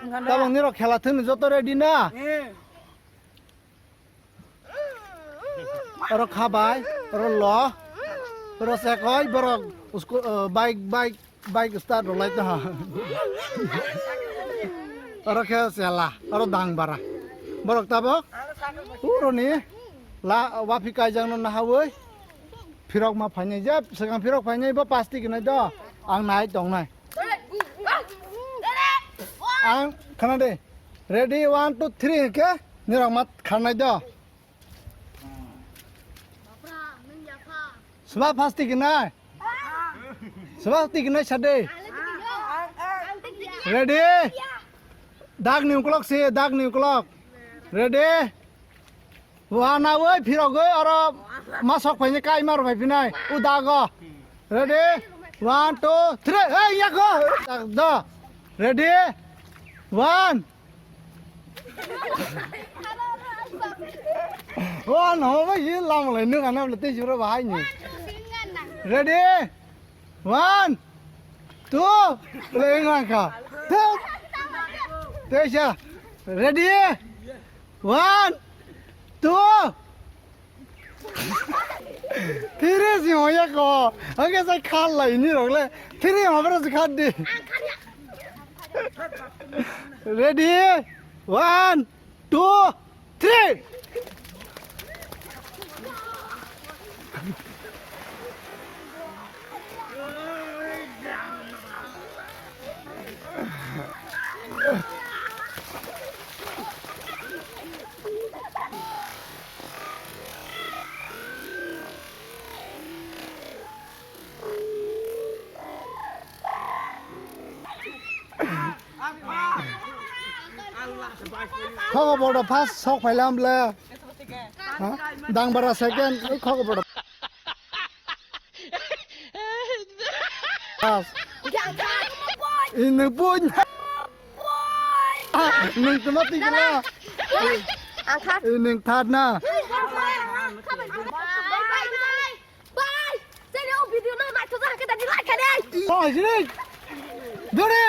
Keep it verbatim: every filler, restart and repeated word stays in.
Tabok nirok khela thwngni joto ready na? Oro khabai, oro lo, oro sekoi, borok usko, eh, bike, bike, bike start rwlai tongha. Oro khe sela, oro dang bara. Borok tabok, uroni la, wafi kaijakno nahawi, phirok ma phainai je, swkang phirok phainai bo pasti gwnai do, ang nai tongnai. Ang khana de. Ready, one, two, three, hingke nirok ma kharnai do. Swa pasti gwnai. Swa pasti gwnai sade. Ready? Dak ni uklok si, dak ni uklok. Ready? Wana woi phirogoi oro masok phaini kai maro phai phinai. U dago. Ready? One, two, three. Hey, yako. Dak do. Ready? One. One, ho bai ye lam lai nung anam le tei juro bahai ni. Ready? One, two, le ngang ka. Tei. Tei sa. Ready? One, two. Three si hoya ko. Angke sai khal lai ni rok le. Three ma bro si khat di. Ready? One, two, three. Khok bodo first sok phailam le. Ha? Dang bara second, oi khok bodo. First. Ini pun. Nung tuma tigla. Ini third na. Bye. Bye. Sini, oh, video no, naik tu dah, kita di like kan, eh. Oh, sini. Duri.